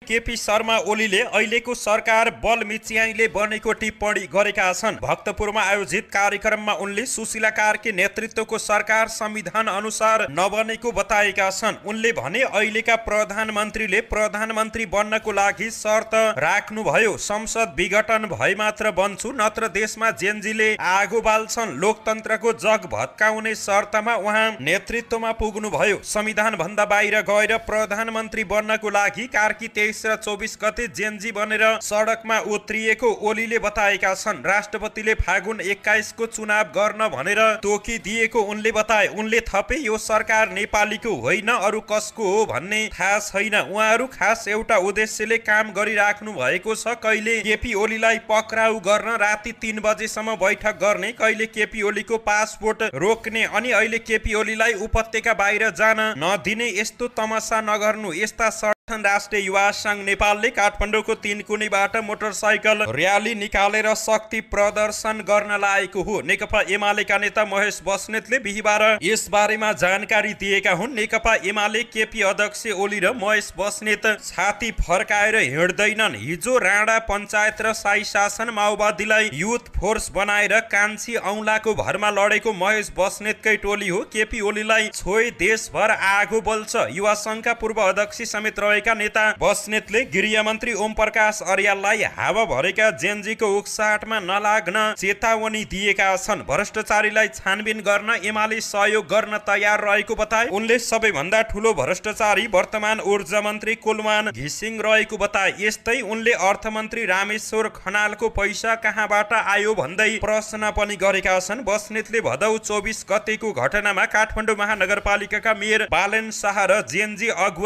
केपी शर्मा ओलीले अहिलेको सरकार बल मिच्याङले बनेको टिप्पणी गरेका छन्। भक्तपुरमा आयोजित कार्यक्रममा उनले सुशीला कार्की नेतृत्वको सरकार संविधान अनुसार नबनेको बताएका छन्। उनले भने अहिलेका प्रधानमन्त्रीले प्रधानमन्त्री बन्नको लागि शर्त राख्नुभयो। संसद विघटन भए मात्र बन्छु, नत्र देशमा जेनजीले आगो बाल्छन्। लोकतन्त्रको जग भत्काउने शर्तमा उहाँ नेतृत्वमा पुग्नुभयो। संविधान भन्दा बाहिर गएर प्रधानमन्त्री बन्नको लागि कार्की 23 र 24 गते जेनजी बनेर सडकमा उत्रिएको ओलीले बताएका छन्। राष्ट्रपतिले फागुन 21 को चुनाव गर्न भनेर तोकिदिएको उनले बताए। उनले थपे यो सरकार नेपालीको होइन, अरू कसको हो भन्ने थाहा छैन। उहाँहरू खास एउटा उद्देश्यले काम गरिराख्नु भएको छ। कहिले केपी ओलीलाई पक्राउ गर्न राति 3 बजेसम्म बैठक गर्ने, कहिले केपी ओलीको पासपोर्ट रोक्ने, अनि अहिले केपी ओलीलाई उपत्यका बाहिर जान नदिने। यस्तो तमासा नगर्नु। यस्ता राष्ट्रिय युवा संघ नेपालले काठमाडौँको 3 कुनीबाट मोटरसाइकल र्याली निकालेर शक्ति प्रदर्शन गर्न लागेको हो। नेकपा एमालेका नेता महेश बस्नेतले बिहीबार यस बारेमा जानकारी दिएका हुन्। नेकपा एमाले केपी अध्यक्ष ओली र महेश बस्नेत छाती फर्काएर हिँड्दैनन्। हिजो राणा पञ्चायत र शाही शासन माओवादीलाई युथ फोर्स बनाएर कान्छी औंलाको भरमा लडेको महेश बस्नेतकै टोली हो। केपी ओलीलाई छोई देशभर आगो बल्छ। युवा संघका पूर्व अध्यक्ष समेत रहेका नेता बस्नेतले गृहमन्त्री ओम प्रकाश अर्याललाई हावा भरेका जेनजीको उक्साहटमा नलाग्न चेतावनी दिएका छन्। भ्रष्टाचारीलाई छानबिन गर्न एमाले सहयोग गर्न तयार रहेको बताए। उनले सबैभन्दा ठूलो भ्रष्टाचारी वर्तमान ऊर्जा मन्त्री कुलमान घिसिङ रहेको बताए। यस्तै उनले अर्थमन्त्री रामेश्वर खनालको पैसा कहाँबाट आयो भन्दै प्रश्न पनि गरेका छन्। बस्नेतले भदौ 24 गतेको घटनामा काठमाडौँ महानगरपालिकाका मेयर बालेन शाह र जेनजी अगुवा